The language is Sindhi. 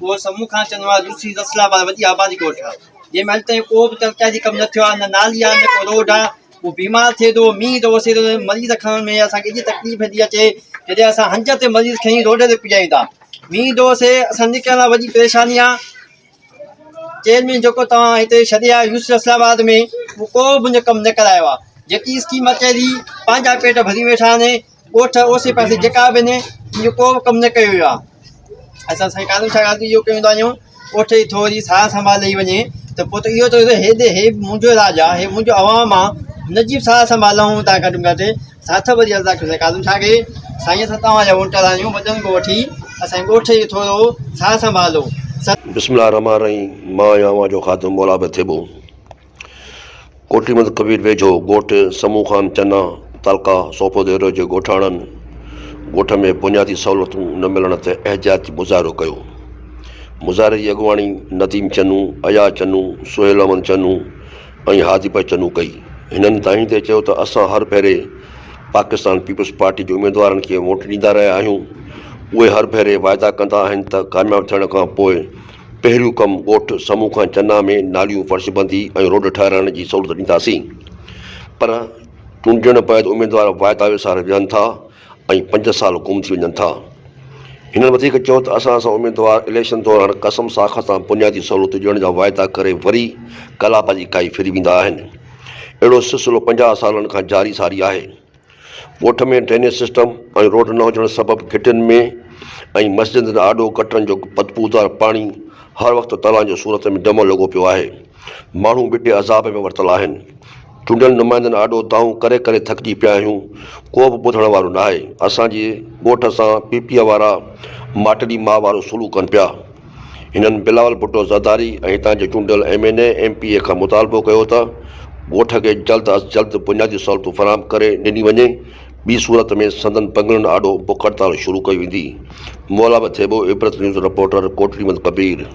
اهو سمون کان چوندو آهي لوسي رسل آباد وڏي آبادي ڳوٺ آهي جنهن ۾ اڄ تائين ڪو به ترقياتي ڪم نه ٿيو آهي نه نالي آهي نه ڪو روڊ آهي اهو بيمار ٿئي ٿو مينهن ٿو وسي ٿو مريض کڻڻ ۾ اسانکي ايڏي تڪليف ٿي اچي جڏهن اسان هنج تي مريض کڻي روڊ تي پڄايون ٿا مينهن ٿو وسي اسان نڪرڻ لاء وڏي پريشاني آهي چيئرمين جيڪو توهان هتي ڇڏي آيا يوسف اسلام آباد ۾ اهو ڪو به منهنجو ڪم نه ڪرايو آهي جيڪي اسڪيم اچي ٿي پنهنجا پيٽ ڀري ويٺا آهن ڳوٺ اوسي پاسي جيڪا به آهن ان جو ڪو به ڪم نه ڪيو ويو آهي اسان سائين قادر شاهه غازي اهو ڪيون ٿا وڃون ڳوٺ جي ٿوري سار سنڀال لهي وڃي ته پوء ته اهو ته هيڏي هي منهنجو راڄ آهي هي منهنجو عوام آهي هن جي به سار سنڀال لهون ٿا گهٽ ۾ گهٽ ساٿ وري عرض ڪيو ڪاظم شاهه کي سائين اسان توهان جا ووٽر آهيون وڏن کان وٺي اسان جي ڳوٺ جي ٿورو سار سنڀالو. بسم الله الرحمٰن الرحيم مان آهيان اوهان جو خادم مولا بخش ٿيٻو ڪوٽڙي محمد ڪبير ويجهو ڳوٺ سمون خان چنا تعلقه صوفوديرو جي ڳوٺاڻن ڳوٺ ۾ بنيادي سهولتون نه ملڻ تي احتجاجي مظاهرو ڪيو مظاهري جي اڳواڻي نديم چنو، اياز چنو، سهيل احمد چنو، ۽ هادي بخش چنو ڪئي. هنن دانهيندي چيو ته اسان هر ڀيري پاڪستان پيپلز پارٽي جي اميدوارن کي ووٽ ڏيندا رهيا آهيون، اهي هر ڀيري واعدا ڪندا آهن ته ڪامياب ٿيڻ کان پوء پهريون ڪم ڳوٺ سمون خان چنا ۾ ناليون فرشبندي ۽ روڊ ٺهرائڻ جي سهولت ڏينداسين پر چونڊجڻ بعد اميدوار واعدا وساري ويهن ٿا ۽ پنج سال گم ٿي وڃن ٿا. هنن وڌيڪ چيو ته اسان سان اميدوار اليڪشن دوران قسم ساک سان بنيادي سهولتون ڏيڻ جا واعدا ڪري وري قلابازي کائي ڦري ويندا آهن. اهڙو سلسلو 50 سالن کان جاري ساري آهي. ڳوٺ ۾ ڊرينيج سسٽم ۽ روڊ نه هجڻ سبب گهٽين ۾ ۽ مسجدن آڏو گٽرن جو بدبودار پاڻي هر وقت تلان جي صورت ۾ ڄمڻ لڳو پيو آهي. ماڻهو ٻٽي عذاب ۾ ورتل آهن. چونڊيل نمائندن آڏو دانهون ڪري ڪري ٿڪجي پيا آهيون، ڪو به ٻڌڻ وارو ناهي. اسان جي ڳوٺ سان پي پي وارا ماٽيلي ماء وارو سلوڪ ڪن پيا. هنن بلاول ڀٽو زرداري ۽ هتان جي چونڊيل M N A, M P A کان مطالبو ڪيو ته ڳوٺ کي جلد از جلد بنيادي سهولتون فراهم ڪري ڏني وڃي، ٻي صورت ۾ سندن بنگلن آڏو بک هڙتال شروع ڪئي ويندي. مولا بخش ٿيٻو، عبرت نيوز رپورٽر، ڪوٽڙي محمد ڪبير.